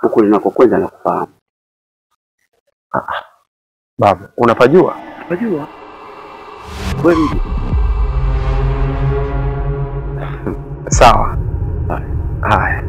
Huko ninakokwenda nakufahamu. Baba, unapajua? Unapajua. Kweli. Sawa. Haya.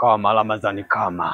Kama Ramadhani kama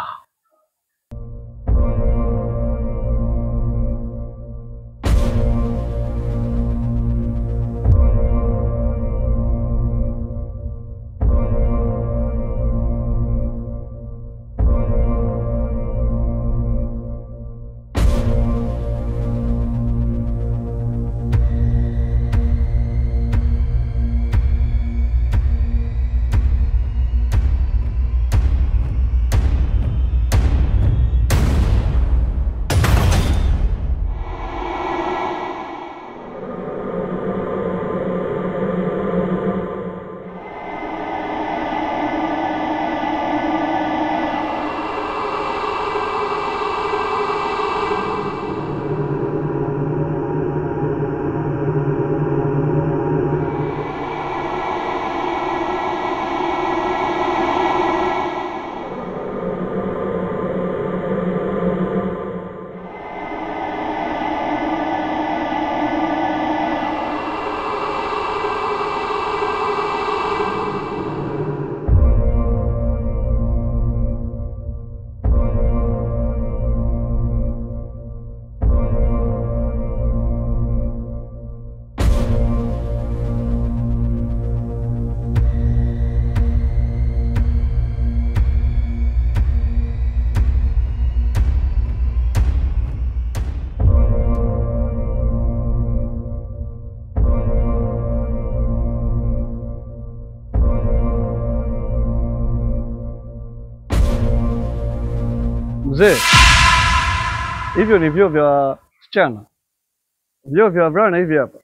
Mzee, hivyo ni vyoo vya wasichana, vyoo vya wavulana hivi hapa.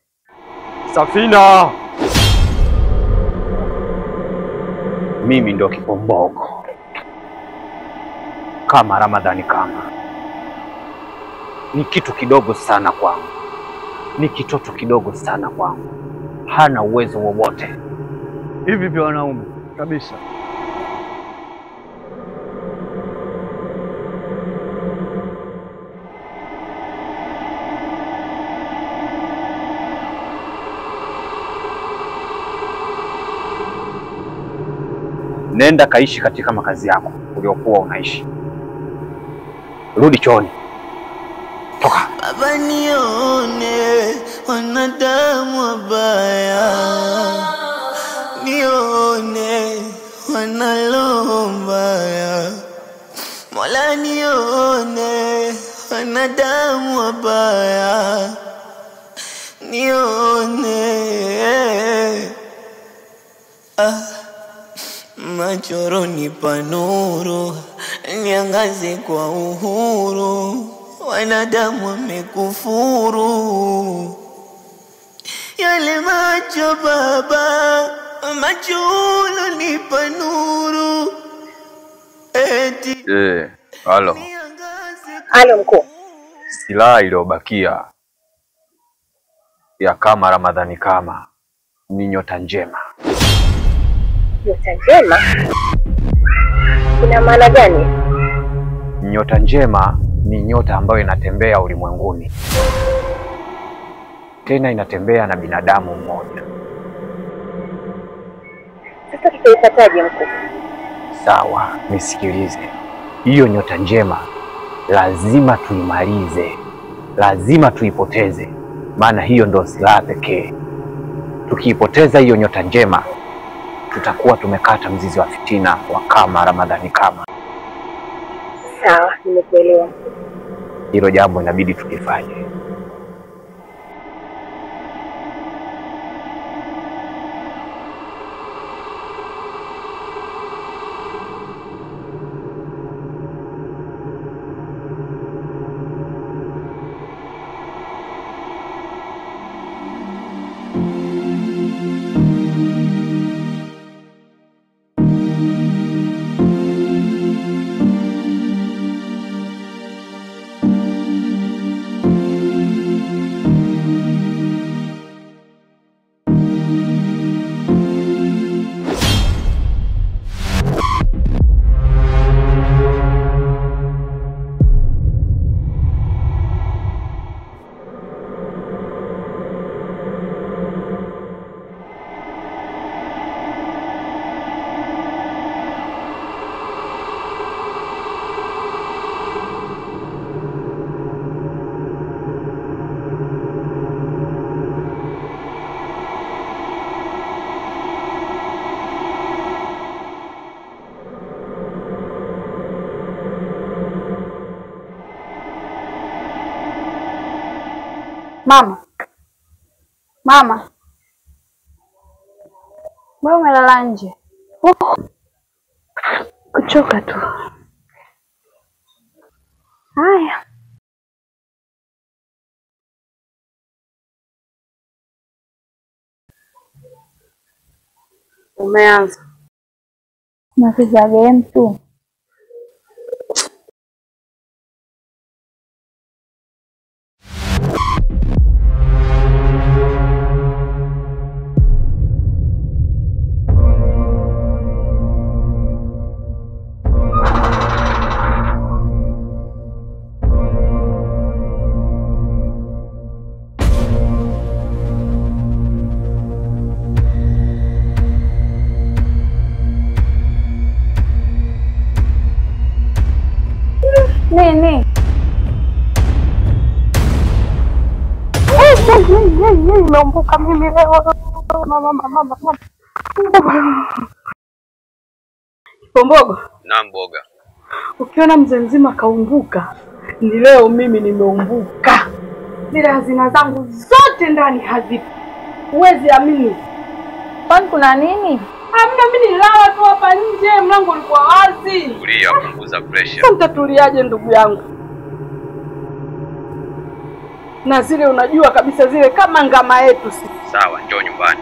Safina, mimi ndo kipombogo kama Ramadhani kama ni kitu kidogo sana kwangu, ni kitoto kidogo sana kwangu, hana uwezo wowote. Hivi vya wanaume kabisa. Nenda kaishi katika makazi yako uliokuwa unaishi. Rudi chooni. Toka. Baba nione wanadamu wabaya, nione wanalombaya. Mola nione wanadamu wabaya, nione. Machoroni pa nuru, niangaze kwa uhuru, wanadamu wamekufuru. Yale macho baba, macho ulonipa nuru. Eti halo. Halo mkuu. Silaha iliyobakia ya kama Ramadhani kama ni nyota njema. Nyota njema? Ina maana gani? Nyota njema ni nyota ambayo inatembea ulimwenguni. Tena inatembea na binadamu mmoja. Sasa tutaipataje mkuu? Sawa, nisikilize. Hiyo nyota njema lazima tuimalize. Lazima tuipoteze. Maana hiyo ndo silaha pekee. Tukiipoteza hiyo nyota njema, tutakuwa tumekata mzizi wa fitina wa kama Ramadhani kama. Sawa, nimekuelewa. Hilo jambo inabidi tulifanye. Mama. Mama. Mbona umelala nje? Oh. Kuchoka tu. Haya. Umeanza. Nacheza game tu. Nini? Nimeumbuka mimi leo. Mama mama mama. Pombogo. Naam boga. Ukiona mzee mzima kaumbuka, ni leo mimi nimeumbuka. Zile hazina zangu zote ndani hazipo. Huwezi amini. Kwani kuna nini? Hamna, mimi nilala tu hapa nje, mlango ulikuwa wazi. Tulia, punguza pressure. Sasa nitatuliaje ndugu yangu? Na zile unajua kabisa zile kama ngama yetu sisi. Sawa, njoo nyumbani.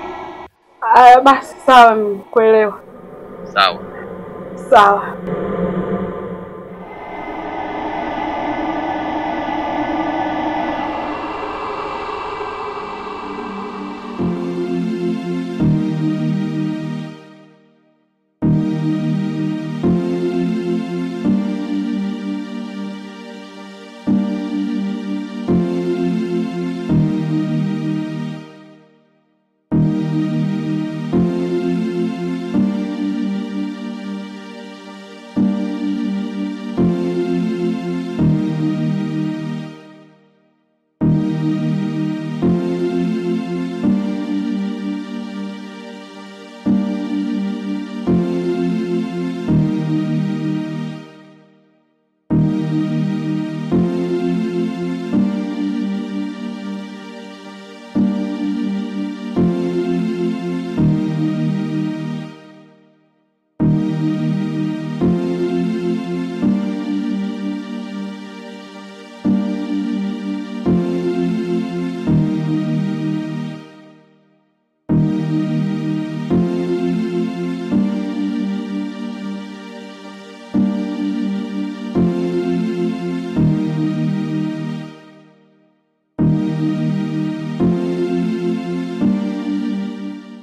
Aya basi sawa, nimekuelewa. Sawa. Sawa.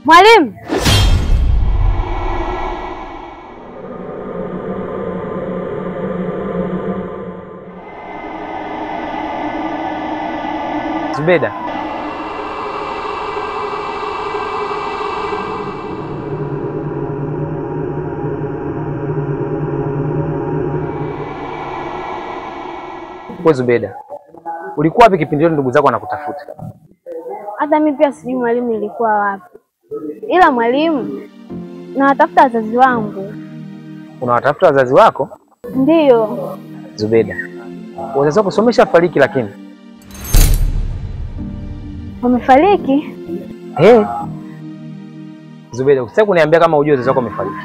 Mwalimu. Zubeda. Wewe Zubeda, ulikuwa wapi kipindi hicho ndugu zako wanakutafuta? Hata mimi pia sijui mwalimu nilikuwa wapi. Ila mwalimu, nawatafuta wazazi wangu. Unawatafuta wazazi wako? Ndiyo. Zubeda, wazazi wako wameshafariki lakini? Wamefariki? Eh. Zubeda, usitaki kuniambia kama hujui wazazi wako wamefariki?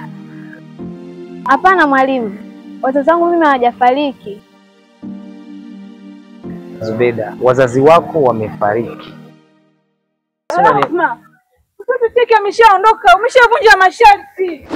Hapana mwalimu, wazazi wangu mimi hawajafariki. Zubeda, wazazi wako wamefariki. Mama, mtoto cheki ameshaondoka, umeshavunja masharti.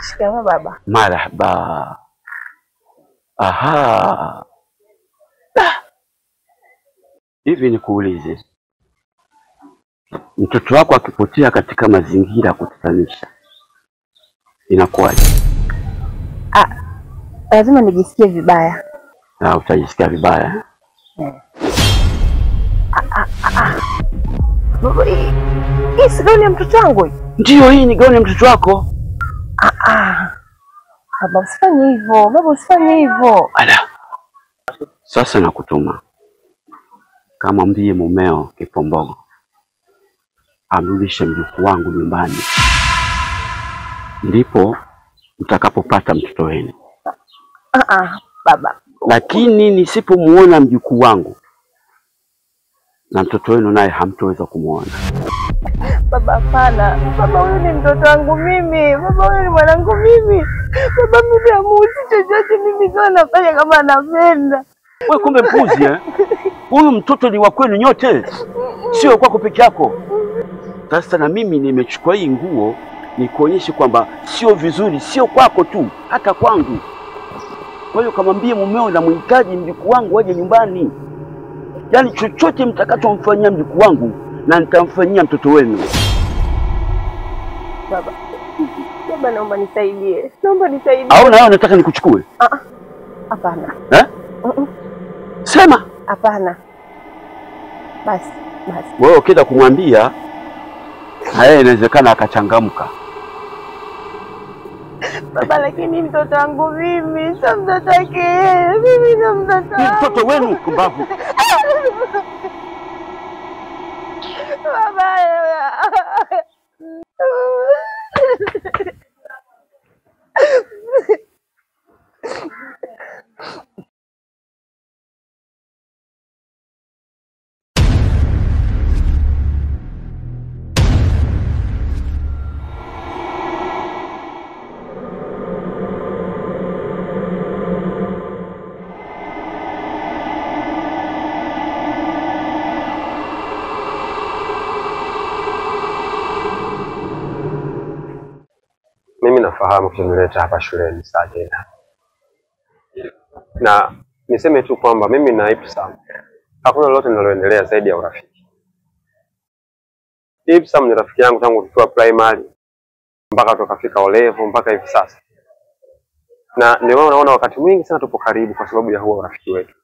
Shikamoo baba. Marhaba. Aha. Hivi nikuulize, mtoto wako akipotea katika mazingira ya kutatanisha inakuwaje? Lazima nijisikie vibaya. Na utajisikia vibaya? Baba, hii si gauni ya mtoto wangu? Ndio, hii ni gauni ya mtoto wako. Baba usifanye hivyo, baba usifanye hivyo. Ala. Sasa nakutuma kama mbie mumeo Kipombogo amrudishe mjukuu wangu nyumbani, ndipo mtakapopata mtoto wenu. Baba. Lakini nisipomuona mjukuu wangu na mtoto wenu naye hamtoweza kumuona. Baba hapana. Baba huyu ni mtoto wangu mimi. Baba huyu ni mwanangu mimi. Baba mimi hamuhusi chochote, mimi sio nafanya kama anapenda. Wewe kumbe mpuzi eh? Huyu mtoto ni wa kwenu nyote, sio kwako peke yako. Sasa na mimi nimechukua hii nguo nikuonyeshe kwamba sio vizuri, sio kwako tu, hata kwangu. Kwa hiyo kamwambie mumeo namhitaji mjukuu wangu aje nyumbani. Yaani chochote mtakachomfanyia mjukuu wangu na nitamfanyia mtoto wenu. Baba, baba naomba nisaidie. Naomba nisaidie. Au na wewe unataka nikuchukue? Hapana. Eh? Sema. Hapana. Basi, basi. Wewe ukienda kumwambia haya inawezekana akachangamka. Baba lakini mtoto wangu mimi, sio mtoto wake yeye. Mimi sio mtoto wangu. Mtoto wenu kumbavu. Baba. Mimi nafahamu kilichonileta hapa shuleni Sajina, na niseme tu kwamba mimi na Ipsam hakuna lolote linaloendelea zaidi ya urafiki. Ipsam ni rafiki yangu tangu tukiwa primary mpaka tukafika olevu mpaka hivi sasa, na ndio maana unaona wakati mwingi sana tupo karibu kwa sababu ya huo urafiki wetu.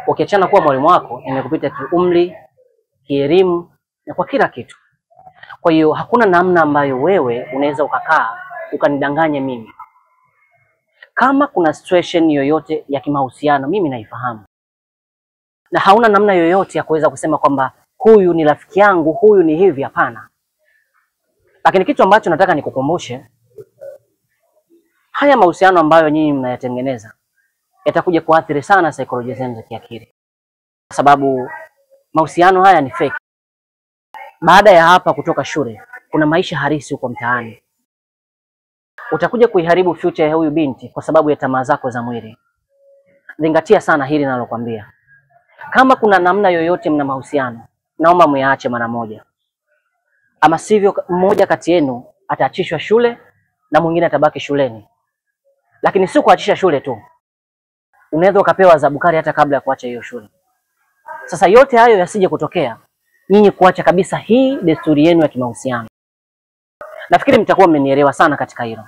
Ukiachana kuwa mwalimu wako, nimekupita kiumri, kielimu na kwa kila kitu. Kwa hiyo hakuna namna ambayo wewe unaweza ukakaa ukanidanganya mimi. Kama kuna situation yoyote ya kimahusiano mimi naifahamu, na hauna namna yoyote ya kuweza kusema kwamba huyu ni rafiki yangu, huyu ni hivi, hapana. Lakini kitu ambacho nataka nikukumbushe, haya mahusiano ambayo nyinyi mnayatengeneza yatakuja kuathiri sana saikolojia zenu za kiakili, kwa sababu mahusiano haya ni fake. Baada ya hapa kutoka shule, kuna maisha halisi huko mtaani. Utakuja kuiharibu future ya huyu binti kwa sababu ya tamaa zako za mwili. Zingatia sana hili ninalokuambia. Kama kuna namna yoyote mna mahusiano, naomba muyaache mara moja. Ama sivyo, mmoja kati yenu ataachishwa shule na mwingine atabaki shuleni. Lakini sio kuachisha shule tu, unaweza ukapewa adhabu kali hata kabla ya kuacha hiyo shule. Sasa yote hayo yasije kutokea, nyinyi kuacha kabisa hii desturi yenu ya kimahusiano. Nafikiri mtakuwa mmenielewa sana katika hilo.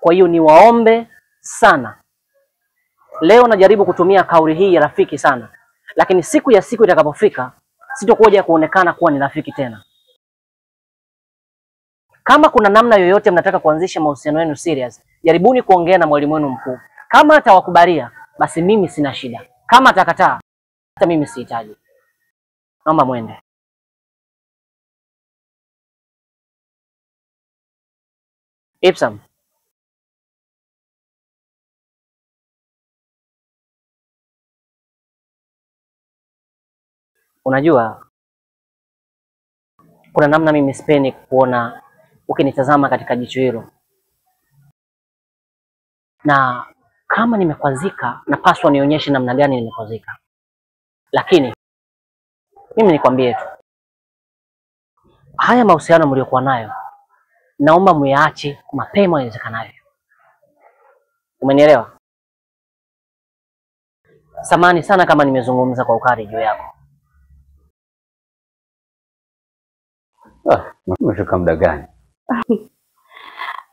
Kwa hiyo niwaombe sana. Leo najaribu kutumia kauli hii ya rafiki sana, lakini siku ya siku itakapofika sitokuja kuonekana kuwa ni rafiki tena. Kama kuna namna yoyote mnataka kuanzisha mahusiano yenu serious, jaribuni kuongea na mwalimu wenu mkuu. Kama atawakubalia, basi mimi sina shida. Kama atakataa, hata mimi sihitaji. Naomba mwende. Ipsam, unajua kuna namna mimi sipendi kuona ukinitazama katika jicho hilo, na kama nimekwazika napaswa nionyeshe namna gani nimekwazika. Lakini mimi nikwambie tu, haya mahusiano mliokuwa nayo naomba muyaache mapema iwezekanavyo. Umenielewa? Samahani sana kama nimezungumza kwa ukali juu yako. Ah, umefika muda gani?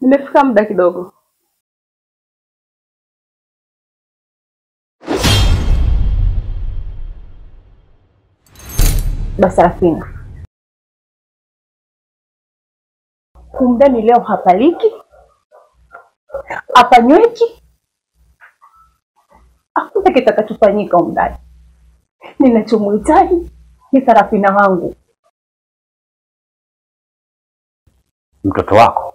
Nimefika muda kidogo. Basarafina, kumbe leo hapaliki, hapanyweki, hakuna kitakachofanyika umndani. Ninachomhitaji ni Sarafina wangu. Mtoto wako?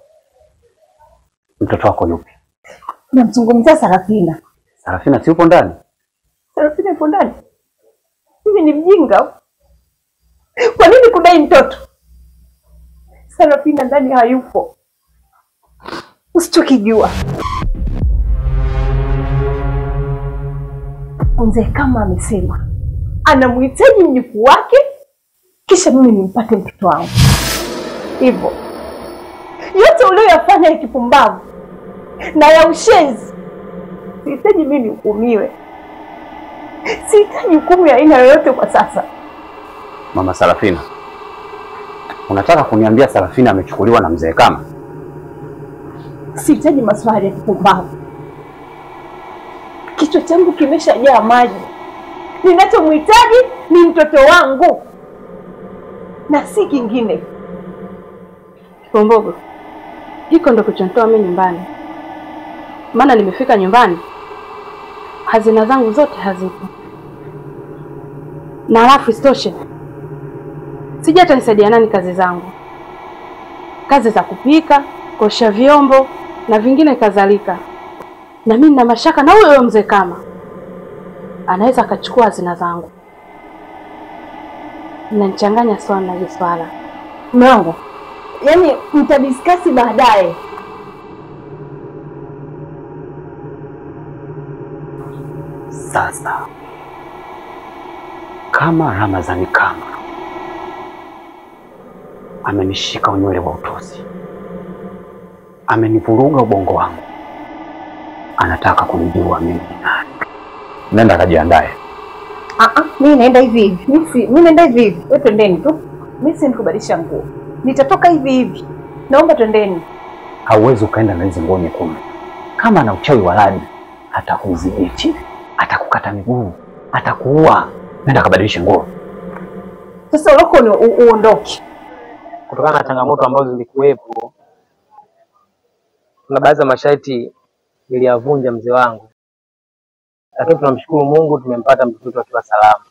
Mtoto wako yupi? Namzungumzia Sarafina. Sarafina si yupo ndani? Sarafina yupo ndani? Mimi ni mjinga? Kwa nini kudai mtoto? Sarafina ndani hayupo. Usichokijua, mzee kama amesema anamhitaji mjukuu wake, kisha mimi nimpate mtoto wangu. Hivyo yote uliyoyafanya ya kipumbavu na ya ushenzi, sihitaji mimi hukumiwe. Sihitaji hukumu ya aina yoyote kwa sasa. Mama Sarafina, unataka kuniambia Sarafina amechukuliwa na mzee kama? Sihitaji maswali ya kipumbavu. Kichwa changu kimeshajaa maji. Ninachomhitaji ni mtoto wangu na si kingine. Kikombogo, hiko ndo kuchontoa mimi nyumbani. Maana nimefika nyumbani, hazina zangu zote hazipo. Na alafu isitoshe, sija hata nisaidia nani kazi zangu. Kazi za kupika, kuosha vyombo na vingine kadhalika. Na mimi nina mashaka na huyo mzee kama anaweza akachukua hazina zangu. Inanichanganya sana hili swala. Mume wangu, yaani mtadiskasi baadaye. Sasa kama Ramadhani kama amenishika unywele wa utosi, amenivuruga ubongo wangu, anataka kunijua mimi ni nani. Nenda kajiandae. Mimi naenda hivi hivi. Mimi naenda hivi hivi. Wewe twendeni tu. Mimi si nikubadilisha nguo. Nitatoka hivi hivi. Naomba twendeni. Hauwezi ukaenda na hizo nguo nyekundu. Kama ana uchawi wa radi, atakudhibiti, atakukata miguu, atakuua. Nenda kabadilisha nguo. Sasa uloko ni uondoke. Kutokana na changamoto ambazo zilikuwepo, kuna baadhi ya masharti niliyavunja mzee wangu. Lakini tunamshukuru Mungu tumempata mtoto akiwa salama.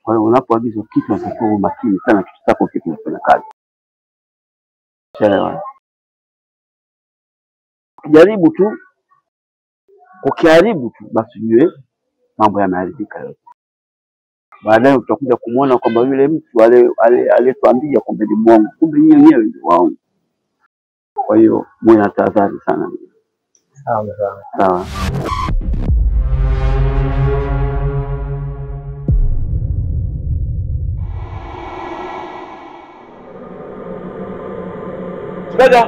Kwa hiyo unapoagizwa kitu unatakiwa uwe makini sana, kitu chako kitu kinafanya kazi. Sawa. Ukijaribu tu ukiharibu tu basi ujue mambo yameharibika yote. Baadaye utakuja kumuona kwamba yule mtu aliyetuambia kumbe ni mwongo, kumbe nyinyi wenyewe ndio waongo. Kwa hiyo muwe na tahadhari sana. Sawa sawa. Sawa. Zubeda!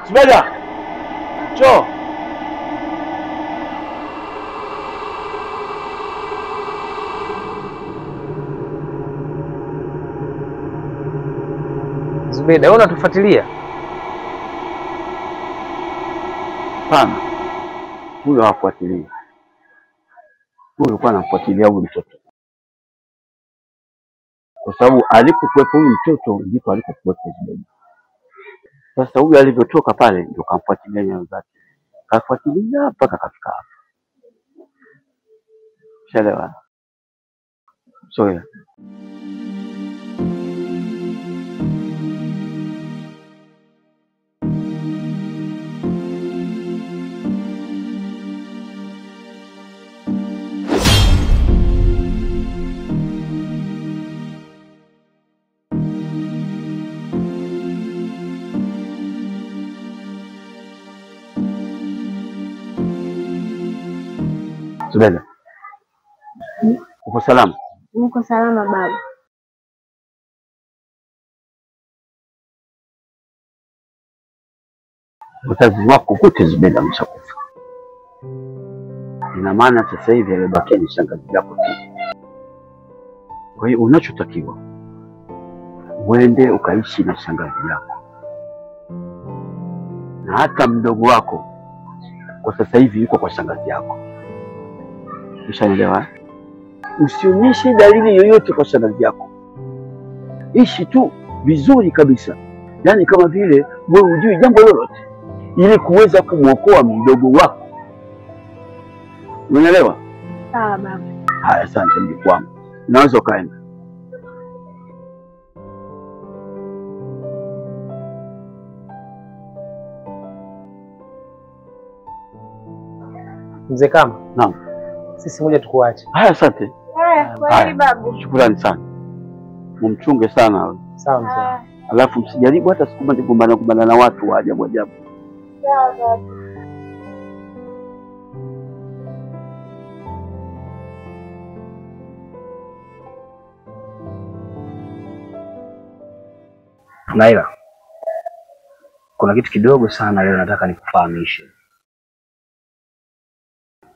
Zubeda! Njoo! Zubeda, wewe unatufuatilia? Hapana. Huyo hafuatilii. Huyo alikuwa anamfuatilia huyu mtoto. Kwa sababu alipokuwepo huyu mtoto ndipo alipokuwepo Zubeda. Sasa huyu alivyotoka pale ndio kamfuatilia nyayo zake. Kafuatilia mpaka kafika hapa. Shalewa. Soya. Zubeda, uko salama? Niko salama baba. Wazazi wako wote Zubeda wameshakufa. Ina maana sasa hivi aliyobakia ni shangazi yako tu. Kwa hiyo unachotakiwa uende ukaishi na shangazi yako, na hata mdogo wako kwa sasa hivi yuko kwa shangazi yako. Ushaelewa? Usionyeshe dalili yoyote kwa shangazi yako. Ishi tu vizuri kabisa, yaani kama vile wewe hujui jambo lolote, ili kuweza kumwokoa mdogo wako. Unaelewa? Sawa baba. Haya, asante mjukuu wangu. Unaweza ukaenda. Mzee Kama. Naam. Sisi ngoja tukuache. Haya, asante. Haya, kwaheri babu. Shukrani sana. Mumchunge sana. Sawa mzee. Alafu msijaribu hata siku moja kugombana na watu wa ajabu ajabu. Sawa babu. Naila, kuna kitu kidogo sana leo nataka nikufahamishe,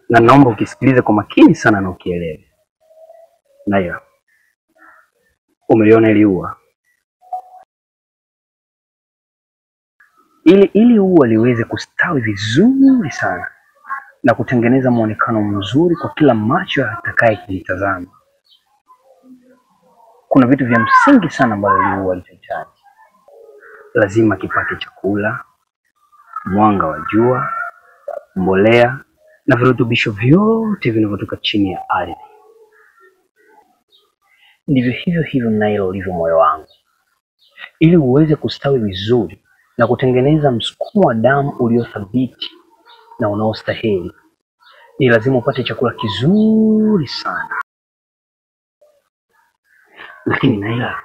na naomba ukisikilize kwa makini sana na ukielewe. Naila, umeliona ili ua? Ili ua liweze kustawi vizuri sana na kutengeneza muonekano mzuri kwa kila macho atakaye kulitazama, kuna vitu vya msingi sana ambavyo ili ua litahitaji. Lazima kipate chakula, mwanga wa jua, mbolea na virutubisho vyote vinavyotoka chini ya ardhi. Ndivyo hivyo hivyo Naila ulivyo moyo wangu. Ili uweze kustawi vizuri na kutengeneza msukumo wa damu uliothabiti na unaostahili, ni lazima upate chakula kizuri sana. Lakini Naila,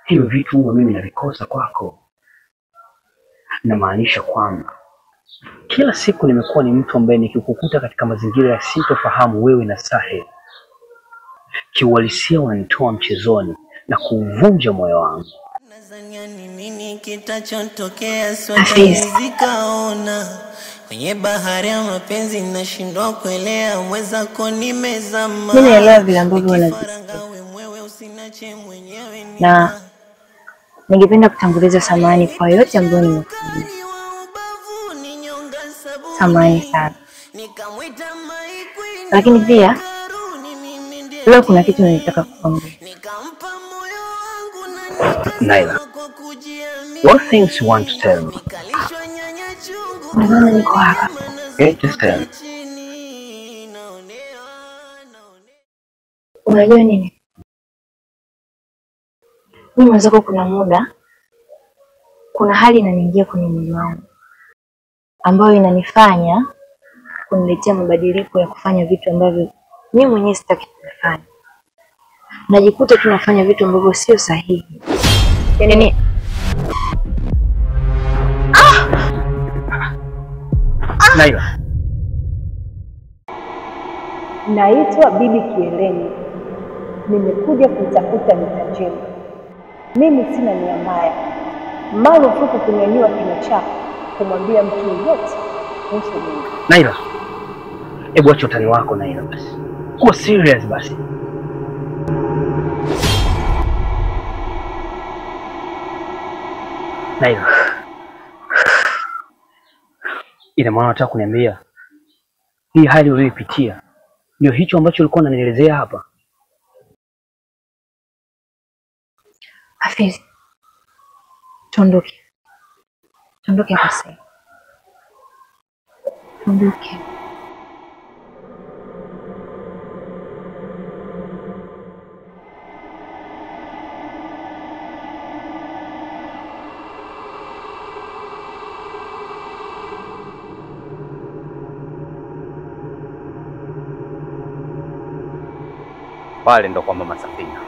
hivyo vitu huwa mimi navikosa kwako. Namaanisha kwamba kila siku nimekuwa ni mtu ambaye nikikukuta katika mazingira ya sintofahamu wewe na Sahel, kiuhalisia unanitoa mchezoni na kuuvunja moyo wangu. Nini kitachotokea swatizikaona kwenye bahari ya mapenzi nashindwa kuelea, mwenzako nimezama. Mimi naelewa vile ambavyo unajisikia, na ningependa kutanguliza samahani kwa yote ambayo nimekufanyia. Samahani sana. Lakini pia leo kuna kitu nilitaka kukwambia. Naila, what things you want to tell me? Unaona niko hapa. Okay, just tell me. Unajua nini? Mimi mwenzako, kuna muda, kuna hali inaniingia kwenye mwili wangu ambayo inanifanya kuniletea mabadiliko ya kufanya vitu ambavyo mimi mwenyewe sitaki kufanya. Najikuta tu nafanya vitu ambavyo sio sahihi. Yaani Naila. Naitwa Bibi Kieleni. Nimekuja kutafuta nyota njema. Mimi sina nia mbaya. Marufuku kunyanyua kinywa chako kumwambia mtu yeyote kuhusu mimi. Naila, hebu acha utani wako Naila basi. Kuwa serious basi. Naila, ina maana unataka kuniambia hii hali uliyoipitia ndio hicho ambacho ulikuwa unanielezea hapa? Hafiz, tuondoke. Tuondoke hapa sasa. Tuondoke. Pale ndo kwa Mama Safina,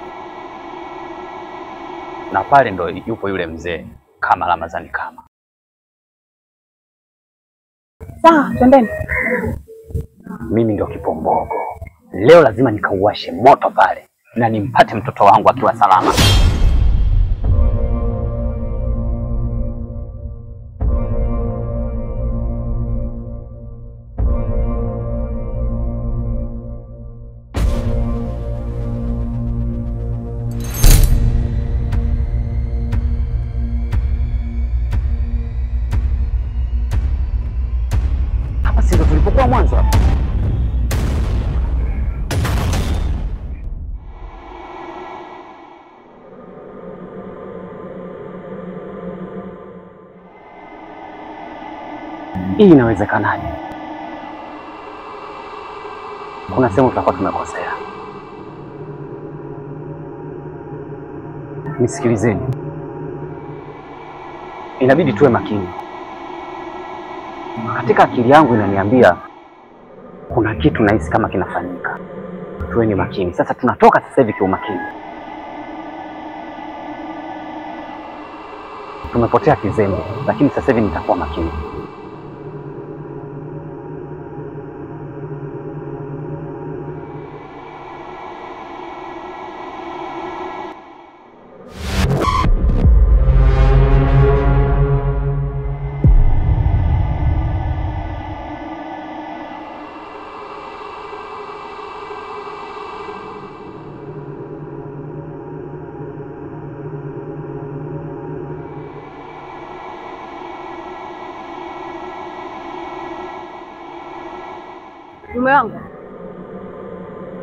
na pale ndo yupo yule mzee kama Ramadhani kama. Sawa, twendeni. Mimi ndo kipombogo leo, lazima nikauwashe moto pale na nimpate mtoto wangu akiwa salama. Hii inawezekanaje? Kuna sehemu tutakuwa tumekosea. Nisikilizeni. Inabidi tuwe makini. Katika akili yangu inaniambia kuna kitu nahisi kama kinafanyika. Tuweni makini. Sasa tunatoka sasa hivi kiumakini. Tumepotea kizembe, lakini sasa hivi nitakuwa makini. Mume wangu,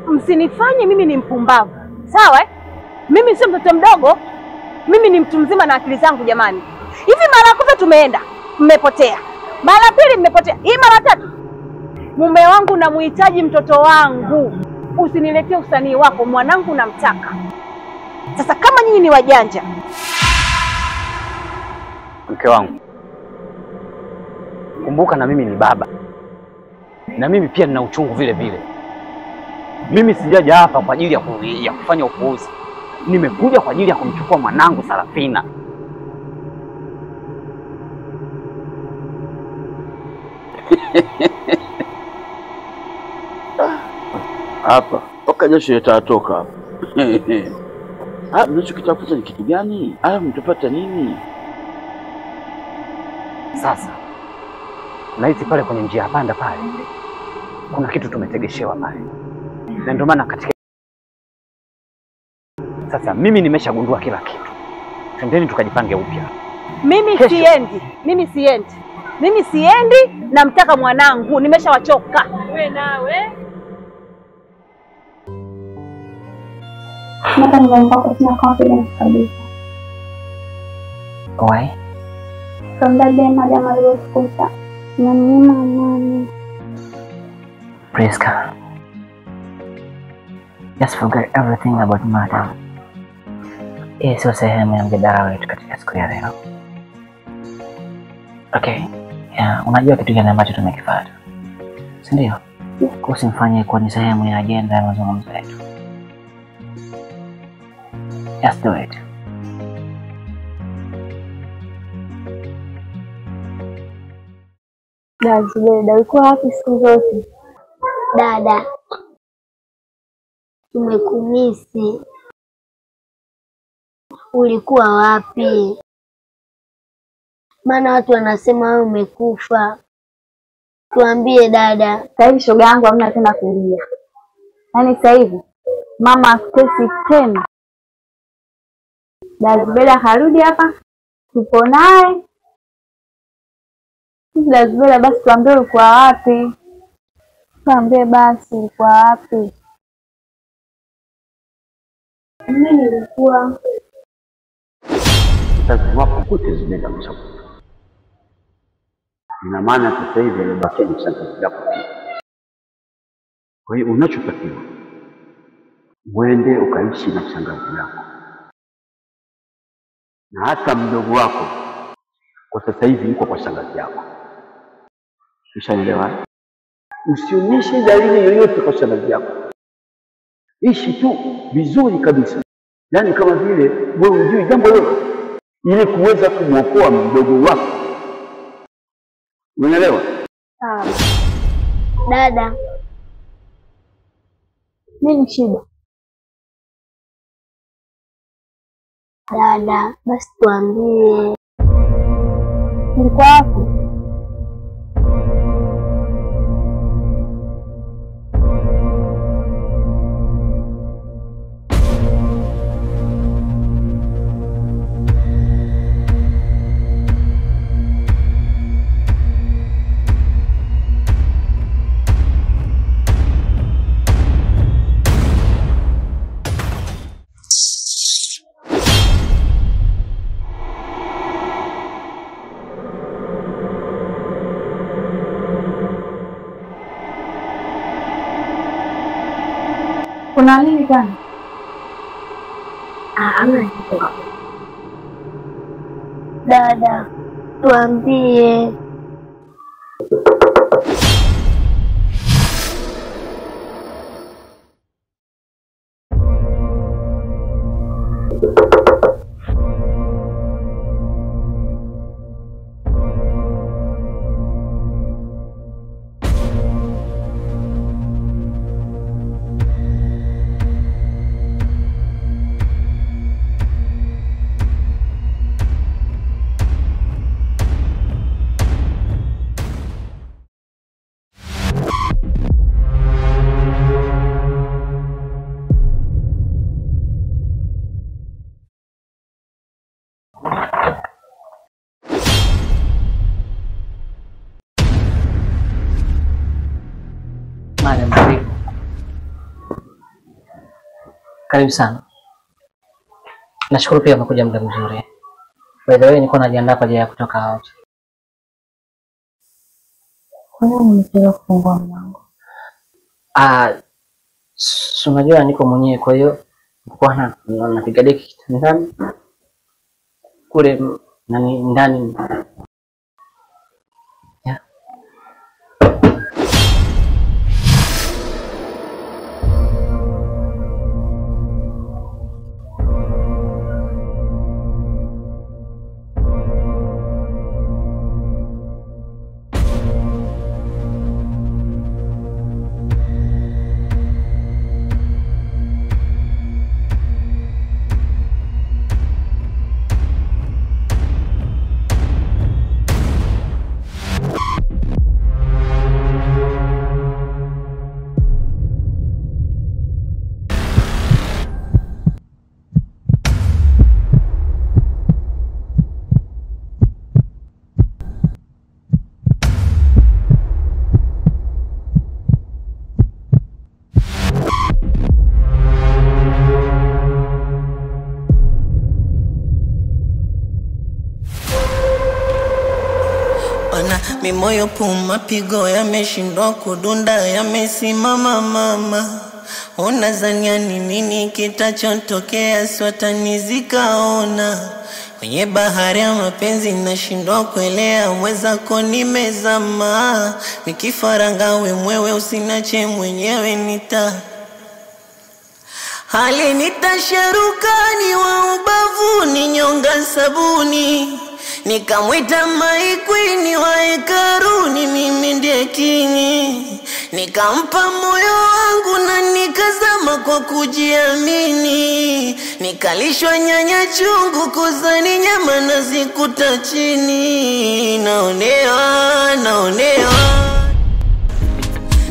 msinifanye mimi ni mpumbavu, sawa eh? Mimi sio mtoto mdogo, mimi ni mtu mzima na akili zangu jamani. Hivi mara ya kwanza tumeenda, mmepotea. Mara pili mmepotea. Hii mara tatu. Mume wangu namuhitaji mtoto wangu. Usiniletee usanii wako, mwanangu namtaka. Sasa kama nyinyi ni wajanja. Mke wangu, kumbuka na mimi ni baba. Na mimi pia nina uchungu vile vile. Mimi sijaja hapa kwa ajili ya kufanya upuuzi. Nimekuja kwa ajili ya kumchukua mwanangu Sarafina. Hapa mpaka jasho litatoka hapa. Ah, mnachokitafuta ni kitu gani? Ah, mtapata nini? Sasa nahisi pale kwenye njia panda pale kuna kitu tumetegeshewa pale. Na ndio maana katika sasa mimi nimeshagundua kila kitu. Twendeni tukajipange upya. Mimi siendi. Mimi siendi. Mimi siendi, namtaka mwanangu, nimeshawachoka. Wewe nawe. Hapa nyumbani kwako sina confidence kabisa. Why? From that day madam alivyofukuza, inaninyima amani. Priska, just forget everything about madam. Hii sio sehemu ya mjadala wetu katika siku ya leo. Okay, yeah, unajua kitu gani ambacho tumekifuata, si ndio? Usimfanye kuwa ni sehemu ya ajenda ya mazungumzo yetu. Just do it. Dada, ulikuwa wapi siku zote? Dada, tumekumisi. Ulikuwa wapi? Maana watu wanasema wewe umekufa. Tuambie dada. Sasa hivi shoga yangu hamna tena kulia. Yaani sasa hivi mama akutesi tena. Dazibela harudi hapa, tupo naye. Dazibela, basi tuambie ulikuwa wapi? Tuambie basi ulikuwa wapi? Mimi nilikuwa mzazi wako kote zimeenda mshakuta. Ina maana sasa hivi alibakia ni shangazi yako tu. Kwa hiyo unachotakiwa uende ukaishi na shangazi yako na hata mdogo wako kwa sasa hivi yuko kwa shangazi yako. Ushaelewa? Usionyeshe dalili yoyote kwa shangazi yako. Ishi tu vizuri kabisa, yaani kama vile wewe hujui jambo lolote, ili kuweza kumwokoa mdogo wako. Unaelewa? Sawa. Dada, nini shida? Dada, basi tuambie. Ulikuwa wapi? Kuna nini kwani? Hamna kitu. Dada, tuambie. Madam, karibu. Karibu sana. Nashukuru pia umekuja muda mzuri. By the way, nilikuwa najiandaa kwa ajili ya kutoka out. Kwa nini umechelewa kufungua mlango? Si unajua niko mwenyewe, kwa hiyo nilikuwa napiga deki kitandani kule nani ndani. Yeah. Mimoyo puma pigo yameshindwa kudunda, yamesimama mama. Unazania ni nini kitachotokea? Swatanizikaona kwenye bahari ya mapenzi nashindwa kuelea, mwenzako nimezama. Nikifaranga we mwewe, usinache mwenyewe nita hali nitasharukani wa ubavuni, nyonga sabuni nikamwita maikwini wa hekaruni, mimi ndiye kingi. Nikampa moyo wangu na nikazama kwa kujiamini, nikalishwa nyanya chungu kuzani nyama nazikuta chini. Naonewa, naonewa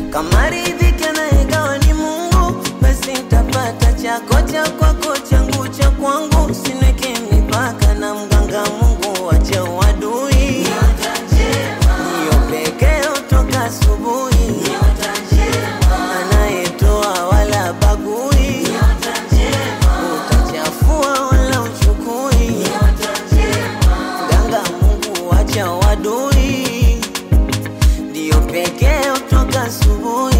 kama riziki anayegawa ni Mungu, basi nitapata chako cha kwako changu cha kwangu, usiweke mipaka na mganga Mungu wacha uadui. Ndiyo pekee hutoka asubuhi, anayetoa wala bagui, utachafua wala uchukui. Mganga Mungu wacha uadui, ndiyo pekee hutoka asubuhi.